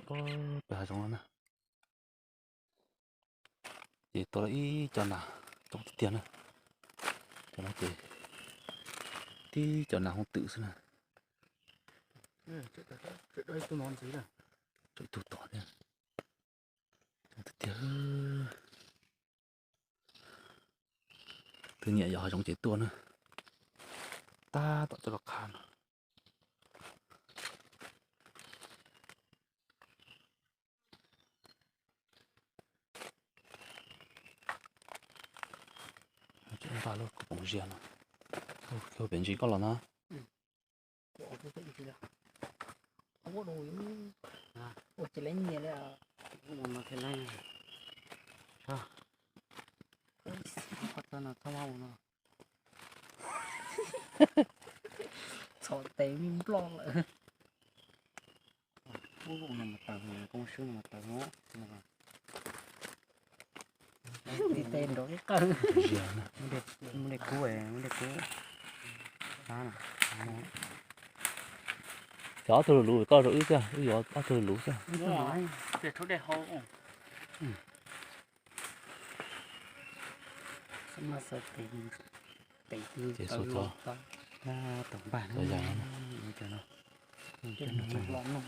Pem hav zoov no na. Ces tua ib co nas coob tiag tiag na. Cov no ces tib co nas hooj twm xwb na. Tsam ib tug tom thiab. Coob tiag tiag. Tus nyiam yos hav zoov ces tuaj na. Tab tom coj los qha no. Npaj lub koom zias no. Hu pem ntsis koj los na. Txhom tes nploj lawm. Ub, no mas tawg, koob swb no mas tawg no. Tes nrov ib qawg. Muab dej kub, muab dej kub. Xyov ob tug luv luv, koj rau wb xwb, wb yuav ob tug luv luv xwb. Ces xuas tod, tod yas no,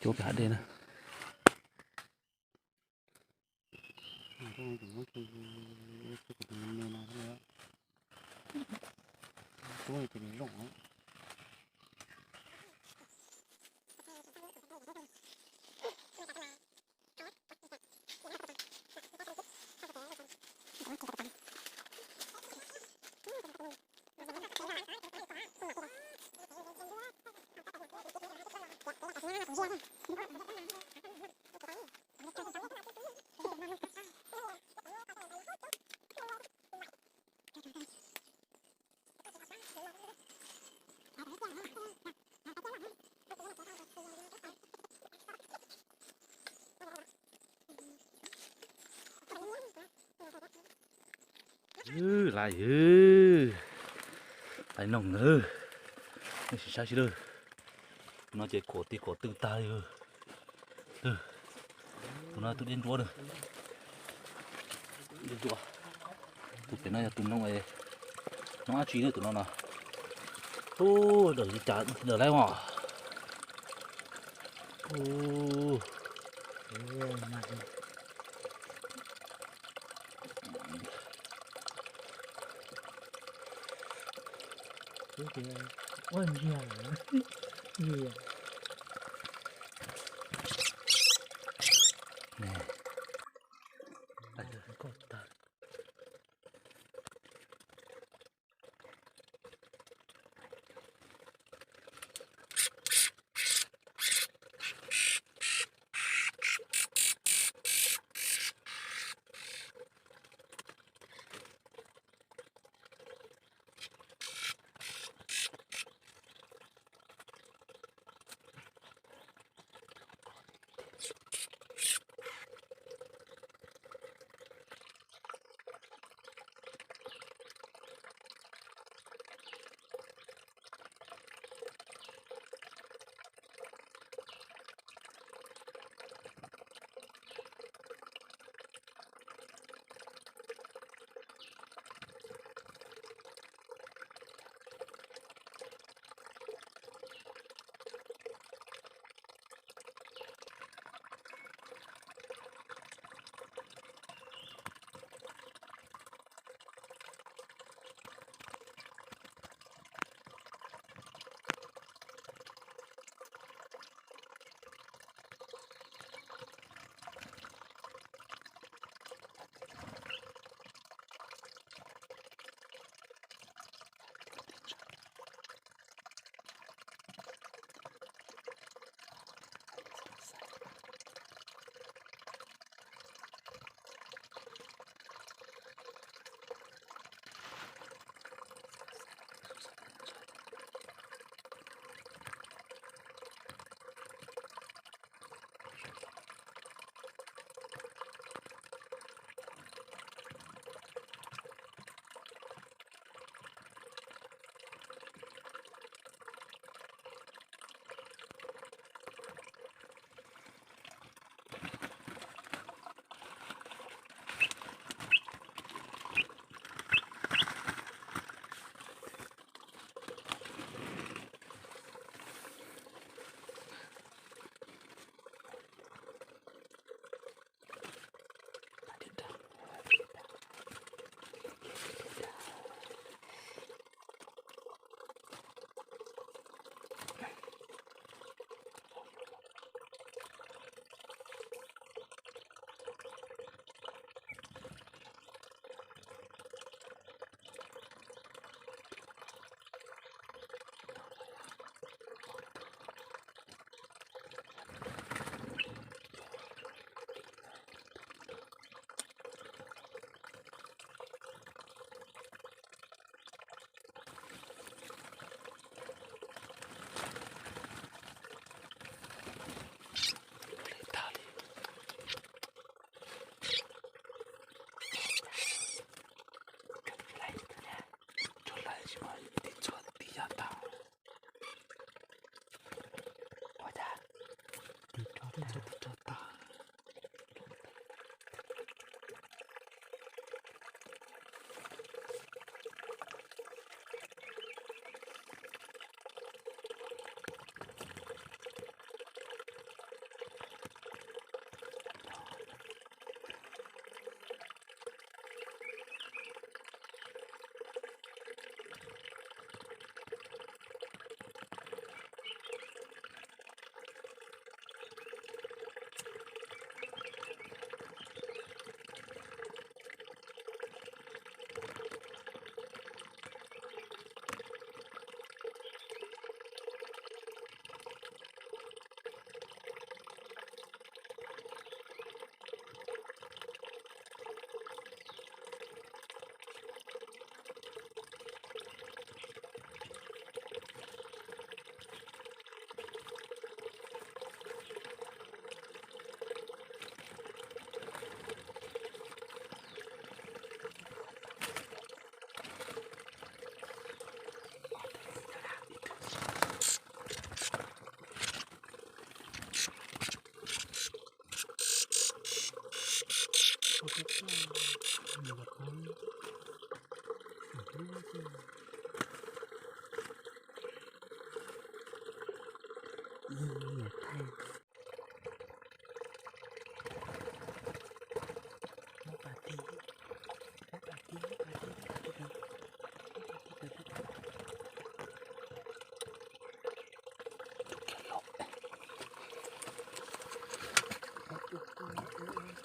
cuab pem hav dej na. Lais, lais noog na, nej sim saib sib lawm. Tus no ces khuam tig khuam tw tag li. Tus no tus dej ntsuab na. Dej ntsuab. Tus pem no yog tus noog, noog dab tsi na tus no no. Ub, dawm li cas dawm lawm os. Ub. Niam thaij. Muab pas tig, muab pas tig, muab pas tig, muab pas tig. Tus kiag los.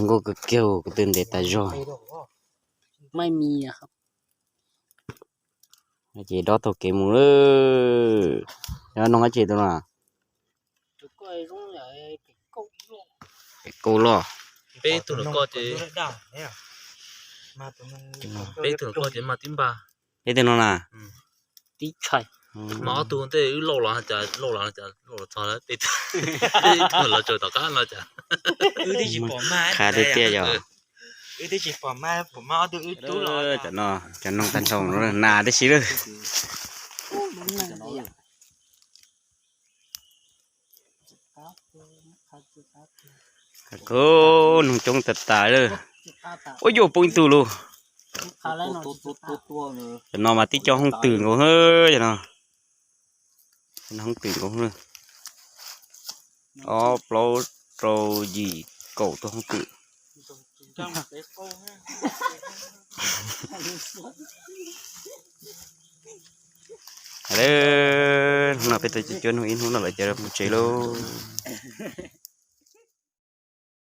Nkauj kawg kiag, kuv twb ntev tas zog. Ces dob taug kev mus lawm. Yog noog dab tsi tus no? Kauj loj. Peb tug nrog koj ces, peb tug nrog koj ces mas tib npag. Peb tug no na. Mas ob tug ntej wb lauj los cas, lauj los cas, lauj los txog peb tug, peb tug los tsaws tom qab no cas. Qab tiag tiag yog. Cov no, cov noog tag nrho no nas tib si lawm. Kub, noog coob tas tas lawm. Ua yuav poob ib tug lauj. Cov no mas tib co hoob twm nkaus, cov no hoob twm nkaus. Ob plaub rau yim kaum tug hoob twm. Hnub no peb tuaj cuab noog ib hnub no lawm ces mus tsev lauj.